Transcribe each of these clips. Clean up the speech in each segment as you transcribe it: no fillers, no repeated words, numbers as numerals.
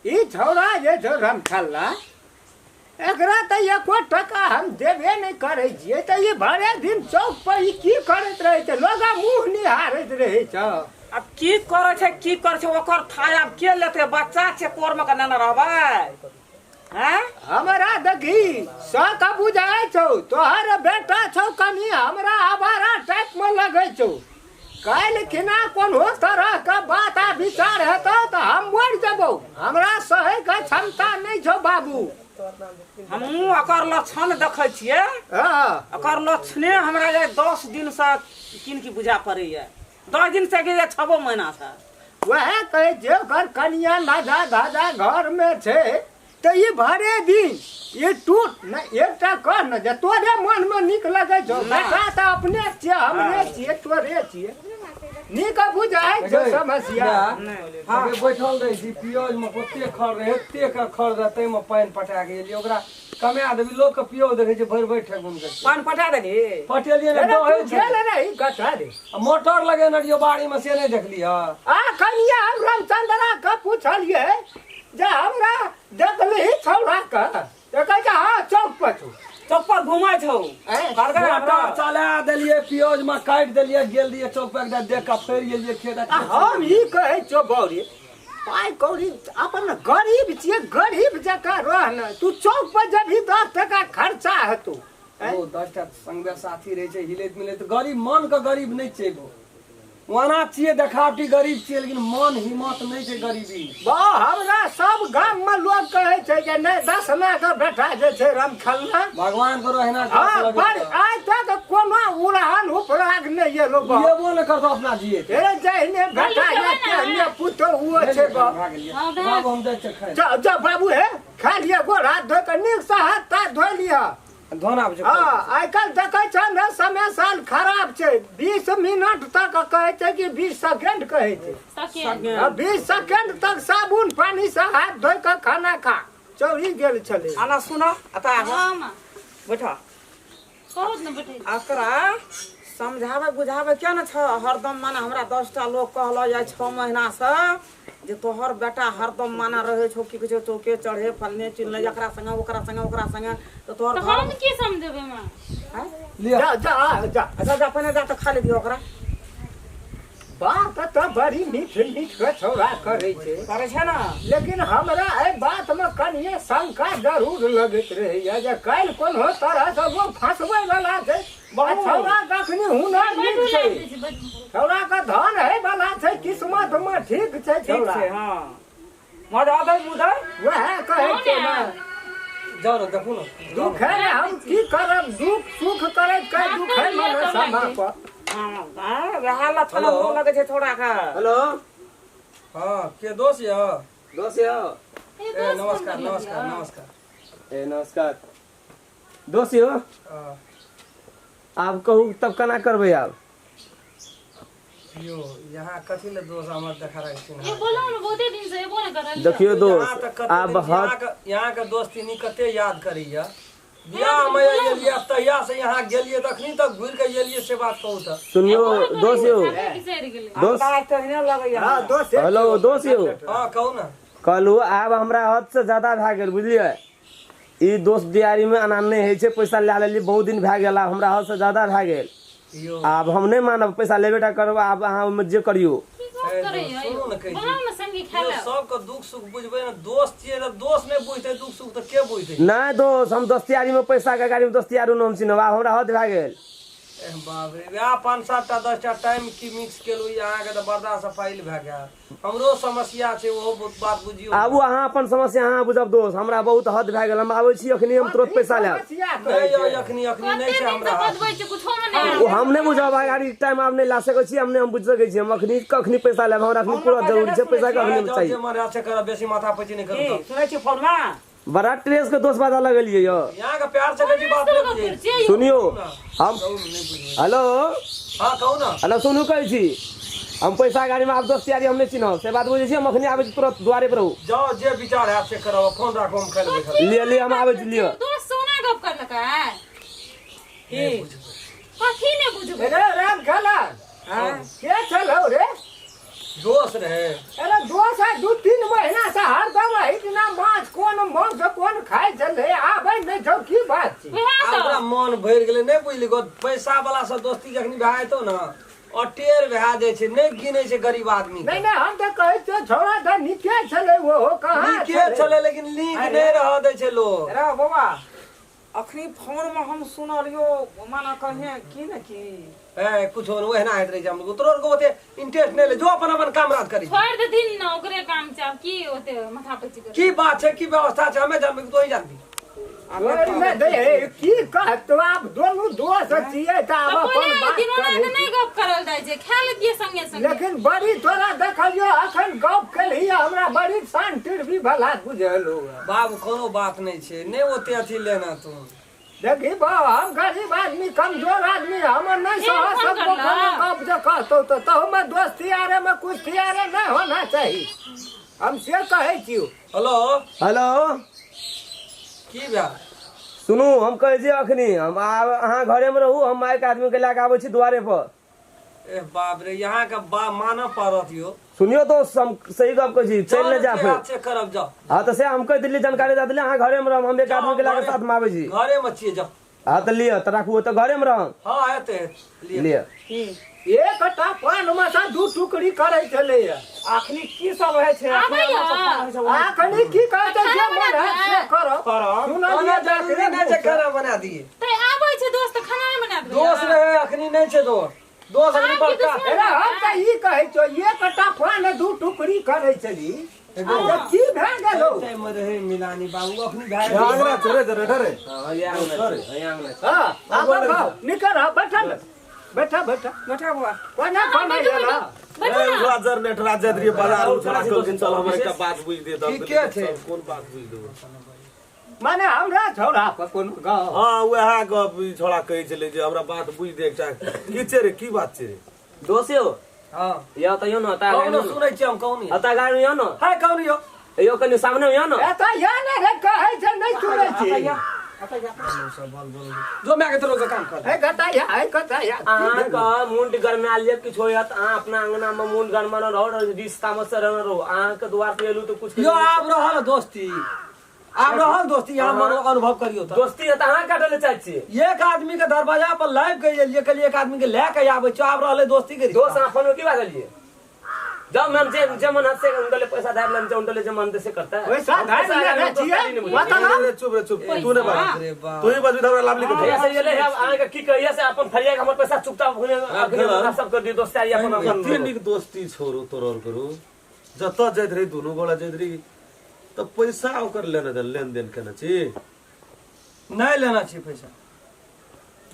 ई छौड़ा जे छौ रमखल्ला एकरा तऽ एको टका हम देबे नहि करै छियै तऽ ई भरे दिन चौक पर ई की करैत रहै छै लोग मुँह निहारैत रहै छै। आब की करै छै, की करै छै ओकर थाय आब के लेतै? बच्चा छै, कोरमे के नेने रहबै? हैं? हमरा देखी शक बुझाइ छौ, तोहर बेटा छौ, कनि हमरा आवारा टाइप मे लगै छौ। काल्हि खिना कोनो तरह के बात आ विचार हेतौ तऽ हम मरि जेबौ, हमरा सहै के क्षमता नहि छौ बाबू। हमहूँ ओकर लक्षण देखै छियै। हँ। ओकर लक्षणे हमरा जे 10 दिनसँ किन की बुझा पड़ैया, 10 दिन से कि 6 महीना से। वएह कहै छियै, ओकर कनिया नाजा धाजा घर मे छै तऽ ई भरे दिन ई टूट नहि। एकटा कह ने जे तोरे मन मे नीक लगै छौ? नहि। बेटा तऽ अपने छियै, हमरे छियै, तोरे छियै, नीक बुझाइ छौ समस्या? नहि। हँ। बैठल रहै छी, पियौज मे ओते खर रहै, एते के खर रहै, ताहिमे पानि पटा के एलियै। ओकरा कमा देबी, लोक के पियौज देखै छै भरि भरि ठेहुन के। पानि पटा देली? पटेलियै ने। अरे दहै तू छै। गेल रही कतऽ रे? आ मोटर लगेने रहियो बाड़ी मे, से नहि देखलियै? आ कनिया, हम रामचंद्रा के पूछलियै जे हमरा देखलही छौड़ा के, तऽ कहै छै हँ, चौक पर छौ। चौक पर घुमै छौ। ऐं? कहलकै मोटर हमरा चला देलियै, पियौज मे काटि देलियै, गेल रहियै चौक पर, एकटा देख कऽ फेर गेलियै खेत। आ हम ई कहै छियौ बौरी, पाइ कौड़ी अपन गरीब छियै, गरीब जकाँ रह ने। तू चौक पर जबही 10 टका खर्चा हेतौ, ऐं? ओ 10टा संगे साथी रहै छै, हिलैत मिलैत। गरीब मन के गरीब नहि छै गो, ओना छियै देखावटी गरीब छियै, लेकिन मन हिम्मत नहि छै गरीबी। बा, हमरा सब गाम मे लोग कहै छै जे नहि, दसमा के बेटा जे छै रमखलना। भगवान करो एहिना। हँ, पर आइ तक कोनो उड़ान उपराग नहि एलो बा। लेबो नहि करतो अपना जिए। हे, जहिने बेटा ये तेहने पुतोहुओ छै बा। भए गेलियै। हँ, भए। बाबू, हम जाइ छियै खाइ। जा जा बाबू, हे खा लिअ, गोड़ हाथ धो कऽ नीक से हाथ ताथ धो लिअ। धोना आबै छै। हँ, आइ काल्हि देखै छ ने, समय साल खराब छै। 20 मिनट तक कहै छै कि 20 सेकेंड कहै छै? सेकेंड। हँ, 20 सेकेंड तक साबुन पानी से हाथ धो कऽ खाना खा। चौरी गेल छलै। आना सुन, एतऽ आबऽ। हँ माँ। बैठ। कहू ने, बैठे। एकरा समझाबै बुझाबै क्या ने छ हरदम? माने हमरा 10टा लोग कहलो जाइ 6 महीनासँ जे तोहर बेटा हरदम माना रहै छौ, की कहै छै, चौके चढ़े फलने चिलने, एकरा संगे ओकरा संगे ओकरा संगे, तऽ तोहर तऽ घर हम की समझेबै माँ? आँय? लिअ। जा जा आ, जा। अच्छा जा, पहिने जा तऽ खा ले दियौ ओकरा। बात तऽ बड़ी मीठ मीठ के छौड़ा करै छै। करै छै ने। लेकिन हमरा एहि बात मे कनिये शंका जरूर लगैत रहैया जे काल्हि कोनो तरह से लोग फंसबै वाला छै। आ छौड़ा कखनी हुनर नीक बैठू, छै। लाइट दै छी, बैठू। छौड़ा के धन है वाला छै, किस्मत मे ठीक छै। ठीक छौड़ा छै, हँ, मजा दै मुदै। वएह कहै छै ने। जाउ ने, देखू ने। दुख है ने, हम की करब? दुख सुख करैत कहै दुख है मन समा पर। हँ आँय, वएह लक्षण हेलो। हमरो लगै छै छौड़ा के। हेलो। हँ, के दोस्त यऽ? दोस्त यौ। ए, ए दोस्त, नमस्कार। फोन करलक नमस्कार। यऽ। नमस्कार। ए नमस्कार दोस्त यौ। हँ। आब कहू तब केना करबै आब? यौ, यहाँ कथी ले दोस्त हमर देखा रहल छी? ए, बोलो ने, बहुते दिन से एबो ने करल। देखियौ यहाँ दोस्त, तऽ कते आब दिन से हद यहाँ के दोस्ती नी कते याद करैया। बियाह मे एलियै तहिया से यहाँ गेलियै, तखनी तक घुरि के एलियै, से बात कहू तऽ। सुनियौ दोस्त यौ। बिसरि गेलै। दोस्त। हमरा तेहने लगैया। हँ दोस्त। हेलो दोस्त यौ। हँ, कहू ने। कहलू आब हमरा हद से ज्यादा भए गेल, बुझलियै? ई दोस्त दियारी में एना नहि होइ छै। पैसा लए लेलियै, बहुत दिन भए गेल, आब हमरा हद से ज्यादा भए गेल। यौ। आब हम नहि मानब, पैसा लेबे टा करब। आब अहाँ ओहिमे जे करियौ। की गप ए, करै दोस्त, सुनू ने, कहै छी। बोलो ने संगी खाय यौ लए। सबके दुख सुख बुझबै ने, दोस्त छियै तऽ दोस्त नहि बुझतै दुख सुख तऽ के बुझतै? नहि दोस्त, हम दोस्तियारी में पैसा के गाड़ी में दोस्तियारू नाम चिन्हब। आब हमरा हद भए गेल। एह बाप रे, वएह 5 7टा 10टा टाइम की मिक्स केलहुँ, ई अहाँके तऽ बर्दाश्त फाइल भए गेल। हमरो समस्या छै, ओहो बात बुझियौ। आबू अहाँ, अपन समस्या अहाँ बुझब दोस्त। हमरा बहुत हद भए गेल। हम आबै छी अखनी, हम तुरंत पैसा लेब। समस्या नहि कहै यौ छै। अखनी अखनी कते नहि छै दिन हमरा से हाथ। बतबै छी, कुछो मे नहि। ओ हम नहि बुझब, आइ गाड़ी टाइम आब नहि ला सकै छी हम, नहि हम बुझि सकै छी। हम अखनी कखनी पैसा लेब? हमरा अखनी पूरा जरूरी छै पैसा के, अखनी जाउ चाही। जे मन रहै से करब, बेसी माथा पैची नहि करू की तब। सुनै छी फोनमा? बड़ा ट्रेस के दोस्त बाजा लगलियै यौ। यहाँ के प्यार से कहै छी, बात नहि बुझै छी। सुनियौ हम कहू ने, नहि बुझबै। हेलो। हँ, कहू ने। हेलो, सुनू, कहै छी हम पैसा गाड़ी में आब दोस्त यारी हम नहि चिन्हब, से बात बुझै छी? हम अखनी आबै छी तुरंत, दुआरे पर रहू। जाउ, जे विचार हैत से करब। फोन राखू, हम खाइ लए बैठल। लिअ लिअ, हम आबै छी, लिअ। दोस्त सोना गप करलकै। की? कथी नहि बुझबै? रे राम खेला के छलौ रे? दोस्त रहे। अरे दोस्त है, 2-3 महीना से हरदम अहित पैसा वाला से दोस्ती जखनी भए जेतौ ने अटेर भए जाइ छै, नहि गिनै छै गरीब आदमी के। नहीं नहीं, हम तो कहै छियौ छौड़ा तऽ नीके छलै, ओहो कहाँ नीके छलै लेकिन लीक नहि रहऽ दै छै लोग। रे बौआ, अखनी फोन में हम सुनलियो माना कहे की ने की ए कुछो नहि, ओहिना होइत रहै छै। हम तोरो आरके ओते इंटरेस्ट नहि ले, जो अपन अपन काम राज करी। छोड़ देथिन न, ओकरे काम छै, आब की ओते माथा पैची करू। की बात छै, की व्यवस्था छै, हमे जानबी कि तोही जानबी। ओहिमे दे की कहतो, आब दोनू दोस्त छियै तऽ आब तऽ अपन पहिले बात दिनो करै रात छी। नहि गप करल जाइ छै, खा लेतियै संगे संगे। लेकिन बड़ी तोरा देखलियो अखन गप केलही, हमरा बड़ी शान्ति भी भला बुझेलो। बाबू कोनो बात नहि छै, नहि ओते अथी लेना तू। देखी बा, हम गरीब आदमी, कमजोर आदमी, हमर नहीं ए, सह फोन सकबो। करला। कोनो गप जे कहतौ तऽ तहूमे दोस्ती आरे में कुश्ती आरे नहीं होना चाही, हम से कहै छियौ। हेलो। हेलो। की भेल? सुनू, हम कहै छी अखनी हम आब अहाँ घरे में रहू, हम एक आदमी के लए के आबै छी दुआरे पर। ए बाप रे, यहाँ के बा मानऽ पड़त यो। सुनियो दोस्त, हम सही गप कहै छी, चलि नहि जा फेर। चेक करब, जाओ। हाँ तऽ से हम कहि देलियै, जानकारी दऽ देलियै, अहाँ घरे में रहब, हम एक आदमी के लए के साथ में आबै छी। घरे में छियै, जाओ। हाँ तऽ लिअ तऽ राखू, ओतऽ घरे में रहब। हाँ एते लिअ। लिअ। एकटा पान मे सँ दू टुकड़ी करै छलैया। अखनी की सब होइ छै? अखनी आबैया। हमरा सब फोन होइ छै, ओहि- अखनी की कहतै, जे खाना मन बना हैत से दियै। करब। करब। सुनलियै खाना जरूरी नहि छै, खाना बना दिए। तऽ आबै छै दोस्त, खाना नहि बना देबै? दोस्त रहे, अखनी नहि छै दोस्त, दोस्त अखनी आब की बड़का। दुश्मन? अरे हम तऽ ई कहै छियौ, एकटा पान दू टुकड़ी करै छली, आ की भए गेलौ? टाइम में रहे मिलानी बाबू, अखनी भए गेल। आंगना चले जनरेटर रे। हाँ, इएह अंगना छै, इएह अंगना छै। हाँ, आब आब, निकल, हाँ, बैठल बैठा बैठा। बैठा बौआ। कोना कोना एला? बैठू ना। ओकरा जनरेटर आ जाइत रहियै बाजार, ओ छोड़ा कहलखिन चल हमर एकटा बात बुझि दे। ठीके छै। कोन बात बुझि देबो? माने हमरा छौड़ा पर कोनो गप? हाँ वएह गप ई छोड़ा कहै छलै जे हमरा बात बुझि दे एकटा। की छै रे, की बात छै रे? दोस्त यौ। हाँ। यौ तऽ यौ ने ओतऽ कौनो गाड़ी। सुनै छियै हम, कौन यौ? ओतऽ गाड़ी यौ ने। है कौन यौ? यौ कनि सामने यौ ने। एतऽ या ने रे, कहै छै नहि सुनै छी। जो माय के तोरो के काम कर। हे कता या, हे कता या। अहाँके मुंड गरमायल जे किछु होयत, अहाँ अपना अंगना में मुंड गरमाना रहो, रिस तामस से रहना रहो, अहाँके द्वार पे एलू तऽ कुछ यो आब रहल दोस्ती, आब रहल दोस्ती, यहाँ मन अनुभव करियो तऽ। दोस्ती है तऽ अहाँ काटै लए चाहै छियै? एक आदमी के दरवाजा पर लाबि के एलियै, कहलियै एक आदमी के लए के आबै छियौ, आब रहलै दोस्ती के रिश्ता। दोस्त, अहाँ फोन में की बाजलियै? जाओ मैम, जे जे मन हद से उनके पैसा धार लेने, उनके जे मन से करता है। पैसा धार लेने छियै? मतलब रे चुप रे चुप, तू नहि बाप बाज, रे बाप। तू ही बजबी तऽ हमरा लाभ लिख। ऐसे ये ले, अब अहाँ के की कहिए से अपन फरिया के हमर पैसा चुकता अपने सब कर दियो, दोस्त यारी अपन अपन। एते नीक दोस्ती छोड़ू तोर और करू, जतऽ जाइत रही दुनू गोड़ा जाइत रही, तऽ पैसा ओकर लेने देन लेन देन केने छी? नहि लेना छी पैसा।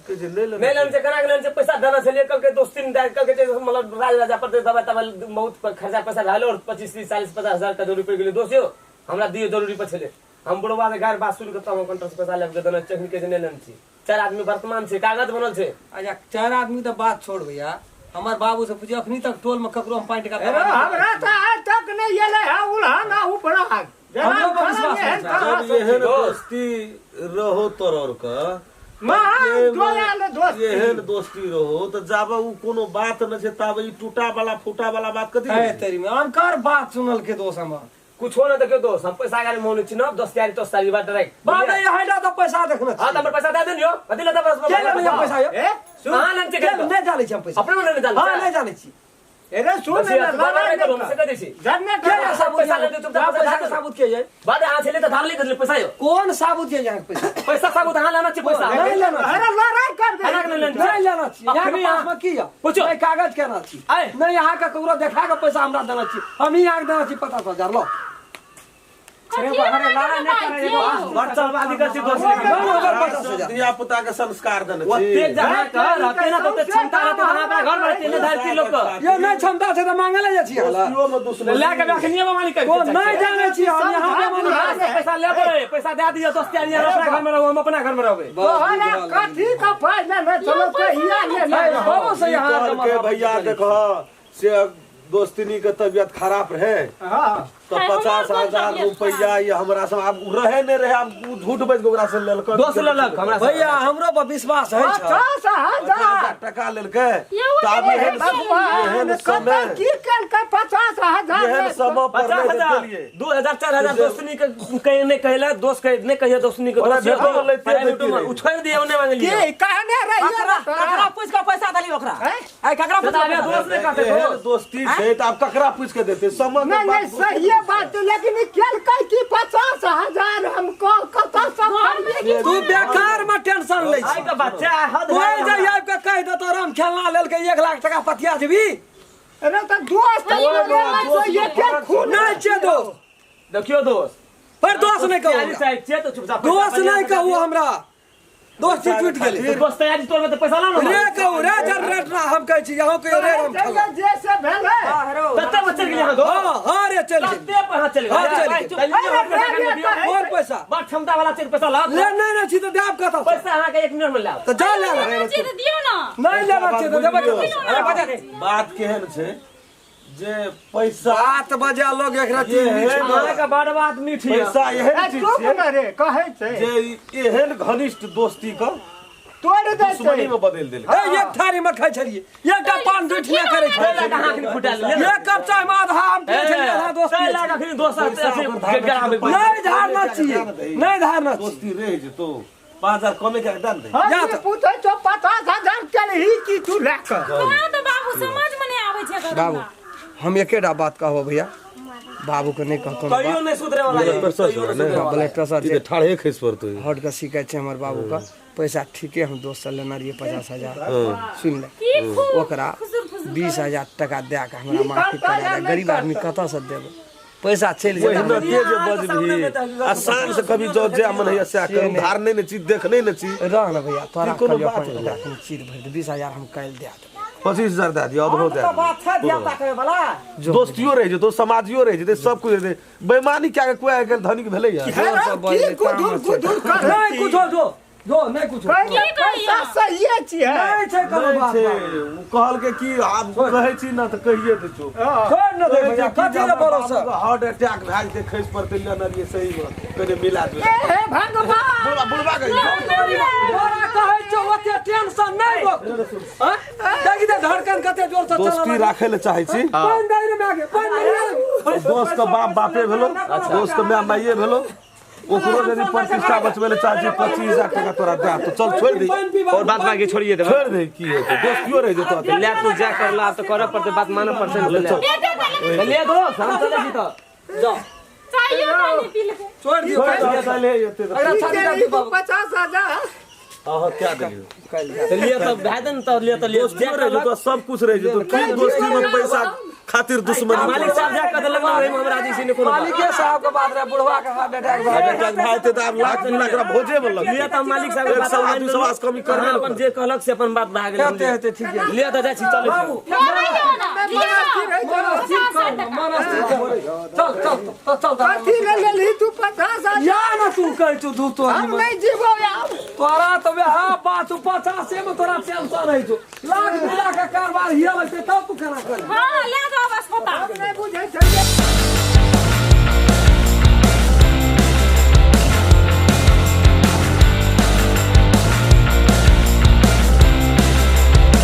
कहै छै नहि लेने। नहीं लेने छै, केना के लेने छै? पैसा देना छलियै, कल के दोस्ती नहीं दे, कल के जे मतलब राज राजा पर दबाई तबाई बहुत खर्चा पैसा भेल और 25 30 40 50 हजार का जरूरी पड़ि गेलै। दोस्त यौ, हमरा दियो, जरूरी पर छलै, हम बुढ़वा के गारि बात सुनि के तब हम कंटर से पैसा लेब के देने चखनी के जे नहीं लेने छी। चारि आदमी वर्तमान छै, कागज बनल छै। अच्छा चारि आदमी तऽ बात छोड़ भैया, हमर बाबू से पूछियो, अखनी तक टोल में ककरो हम 5 टका अरे हमरा तऽ आइ तक नहि एलै है उल्हान आ उपराग। हमरो पर विश्वास नहि छै। जब एहन दोस्ती रहो तोर और के महान दोयाल दोस्ती। एहन दोस्ती रहो तऽ जाबे उ कोनो बात न छै ताबे ई टूटा वाला फूटा वाला बात कथी है छै? तेरी में अनकर बात सुनल के दोस्त हमर। कुछो न देखियो दोस्त, हम पैसा गाड़ी मोन छी न, दोस्त यारी तो सारी बात राख। बाप रे, यहाँ तऽ पैसा देखना हाँ तऽ हमर पैसा दे दियौ, कथी लेता बस? के लेने हम पैसा यौ? ए सुन। अहाँ लेने छियै? के नहि जानै छी हम पैसा। अपने नहि जानै? हाँ नहि जानै छी। अरे सुन बस ने, यार, लड़ाई लड़ाई करू, नहि हम से कह दै छी। जनरेटर के यऽ साबुत? पैसा ले दे, चुपचाप यहाँ पैसा पैसा दे। के साबुत के ये? बाद अहाँ छलियै तऽ धार ले पैसा यौ। कोन साबुत ये यहाँ के पैसा? पैसा साबुत, अहाँ लेना छी पैसा? नहीं लेना छी। अरे लड़ाई कर दे। अहाँ के नहि लेने छी? नहीं लेना छी। यहाँ के अखनी पास में की यऽ? पूछो। नहीं कागज केना छी, आय। नहीं यहाँ के ककरो देखा के पैसा हमरा देना छी, हम ही यहाँ के देना छी 50,000 लो। कथी अरे लड़ाई लड़ाई नहि करबै करै छियै? बच्चावादी कर छी दोस्त। हमर 50,000। धिया पुता के संस्कार देने छी। ओते जहाँ के रहते ना, तो क्षमता रहते तऽ अहाँ अपना घर में रहते ने धरती लोक के। ये नहीं क्षमता छै तऽ मांगे ले जाइ छी हमरा। दोस्तियो में दुश्मनी। लए के रखनिये मालिक के। को नहीं जानै छी हम यहाँ के मालिक। अहाँ से पैसा लेबै, पैसा दए दियौ, दोस्त यारी अपना घर में रहू, हम अपना घर में रहबै। तोहरा कथी का फायदा नहि चलो कहिया ने नहीं, बहुत सही यहाँ कहलकै भैया देखह से दोस्तिनी के तबियत खराब रहे। हाँ। तऽ 50,000 रुपैआ ई हमरा से आब रहे नहि रहे, आब उ झूठ बाजि कऽ ओकरा से लेलकै। दोस्त लेलक हमरा से। भैया हमरो पर विश्वास है छै। 50,000 टका लेलकै। यौ, तऽ आब हे एहन भगवान एहन कतऽ समय की केलकै 50,000 एहन समय पर पचास नहि हजार देलियै। 2000 4000 दोस्तनी के कहे नहीं कहला दोस्त कहे नहीं कहिए दोस्तनी के ओकरा दोस्त भेटो लैते प्राइवेट दैते में रही। उ छोड़ दिए ओने मांग लियो की कहने रहिए ककरा ककरा पूछ के पैसा देली ओकरा? हैं? ऐ ककरा पूछ तो के आबे पैसा दोस्त नहीं कहते एहन दोस्त। दोस्ती छै तऽ आब ककरा पूछि के देतै समय के नहीं बात नहीं सही बात, लेकिन ई केलकै की 50,000 हम कतऽ से फरिए? तू बेकार में टेंशन लै आई छी। के बच्चा हद कोई जे आबि के कहि देतो राम खेलना लेलकै 1 लाख टका पतिया जेबी। अरे तऽ दोस्त एके खून नहीं छै दोस्त। देखियो दोस्त पर दोस्त नहीं कहू तैयारी हमरा। चाहे छे तो चुपचाप पैसा दोस्त बढ़िया नहीं से कहू दियो। हमरा, दोस्ती टूटि गेलै। तो दोस्त तैयारी तोड़ में तो पैसा ला ना रे कहू रे जनरेटर हम कहै छी अहूँ कहियो रे राम खेलना। जे से भेलै। हाँ, हेरो। कते बच्चे गेलै अहाँ दोस्त? हाँ हाँ रे चलि गेल। कते पर हाथ चलि हाँ, गेल? चलि गेल। चलि गेल। कोन पैसा बड़ क्षमता वाला चीज पैसा लाओ। ले नहीं नहीं छी तऽ देब कतऽ से? पैसा अहाँके 1 मिनट में लाओ। तऽ जा ले ले। लेना छी तऽ दियौ ना। नहीं लेना छै तऽ देबै कतऽ से? अरे बजा दे। बात केहन छै जे पैसा 7 बजे लोग एक रत्ती ये मीठ है ना। अहाँके बड़ बात मीठ यऽ। पैसा एहन ए, चीज चुप छै न रे कहै छै जे ई एहन घनिष्ठ दोस्ती के तोड़ि दै छै। दुश्मनी में बदलि देलकै। ए, एक थारी में खाइ छलियै, एकटा पान दुइ ठिया करै ताहि लए छलियै, कऽ अहाँ अखनी फुटा लेलियै। एक कप चाय में आधा हम पियै छलियै, आधा दोस्त ताहि पियै लए कऽ छलियै। अखनी दोस्त अथी गड़गड़ाबै। नहि धारना छियै, नहि धारना छियै। दोस्ती रहि जेतौ 5,000 कमे के दे ने। हम जा ई तऽ। पूछै छौ 50,000 केलही की तू लए कऽ? तोरा तऽ बाबू समझ में नहीं आबै छै एकर बाबू हमरा। हम एकेटा बात कहबो भैया, बाबू के नहीं कहतो ना कहियो बात। नहीं सुधरे वाला ब्लड यऽ। प्रेशर कहियो छै नहीं ने? सुधरे वाला। ब्लड प्रेशर ई छै। तऽ ठाढ़े खसि पड़तौ। हट के शिकायत छै हमर बाबू के। पैसा ठीके हम दोस्त से लेने रहियै 50,000, सुनि ले की खूब ओकरा खुसुर फुसुर 20,000 टका दए के हमरा की माफी करता करा या दे। नहि गरीब आदमी करता? कतऽ से देबै पैसा? चलि ओहिना जेतै। तेज बजबही आ शान से कभी जो जे मन होइया सएह करू, धार नहि ने छी, देख नहि ने छी। रह ने भैया, तोरा ई कोनो कहलियौ बात अपन भेलै? ओकरा कनि चीर भरि दे, 20,000 हम काल्हि दए देबै। 25,000 दए दियौ, अधहो दए तऽ बात छै दियौ। धिया कहै वाला। दोस्तियो रहि जेतौ, समाजियो रहि जेतै, सब कुछ रहि जेतै। बेईमानी कए के कोइ आइ काल्हि धनिक भेलै या? हे रौ, की गुदुर गुदुर करै नहीं छी? कुछो जो जो नहीं कुछो कहै की पैसा कहैया? सहिए छियै। नहीं छै कोनो नहि बात। छै। बात ओ कहलकै कि आब कहै छी ने तऽ कहिए दै छौ। छोड़ न दे भैया, कथी रे भरोसा? हार्ट अटैक भए जेतै, खसि पड़तै, लेने रहियै सही मे कनि मिला जुला। ए हे भगवान। बुढ़बा बुढ़बा के तोरा कहै छौ ओते टेंशन नहीं लो। हैं? देखी ते धड़कन कते जोर से चलऽ दोस्ती लागल। राखै लए चाहै छी। पानि दे रे माय गे, पानि दे रे। दोस्त के बाप बापे भेलो, दोस्त के my माइये भेलो। ओकरो यदि प्रतिष्ठा बचबै लए चाहै छी 25,000 टका तोरा दए तो चल छोड़ि दे। पानि पीबा। और बात बाकी छोड़िए देबै। छोड़ि दे की हेतै, दोस्तियो रहि जेतौ। तऽ ले तू जा करला तऽ करऽ पड़तै, बात मानऽ पड़तै ने। चल। तऽ ले दोस्त, हम चलै छी तऽ। जाओ चाहियो तऽ नहीं पी लेबै। छोड़ दियौ। छोड़ि दे, चले एते तऽ। एकरा की छाती दए केलही दियौ तू बाबू। 50,000? हाँ क्या देलियौ? काल्हि दए तऽ लिए तऽ भए दे ने, तऽ लिए तऽ लिए दोस्तियो रहि जेतौ, सब कुछ रहि जेतौ। की दोस्ती में पैसा खातिर दुश्मनी? मालिक साहब जा कऽ देलक ना, ओहिमे हमरा जी ने कोनो बात। मालिके साहब के बात रहे, बुढ़वा के हार्ट अटैक भए गेल। बेटा भाई तऽ आब लाख दू लाख एकरा भोजे मे लगतै। लिए तऽ हम मालिक साहब के एक बात सवा मानि दू लेलहुँ। सवा से कमी करबे अहाँ ने अपन जे कहलक से अपन बात भए गेल। हेतै हेतै ठीक है। लिए तऽ जाइ छी, चलै छी। लेबै दियौ ना, लिअ ना। 50,000 टका। मन स्थिर कर, चल चल चल चल। कथी ले लेलही तू 50,000? या ना तू कहै छौ धू तोरी हम में। नहीं जीबो आब। तोरा तऽ वएह बात छौ, 50 में तोरा टेंशन रहै छौ। लाख दू लाख के कारोबार हिया लगतै तब तू केना करबी? हाँ, ले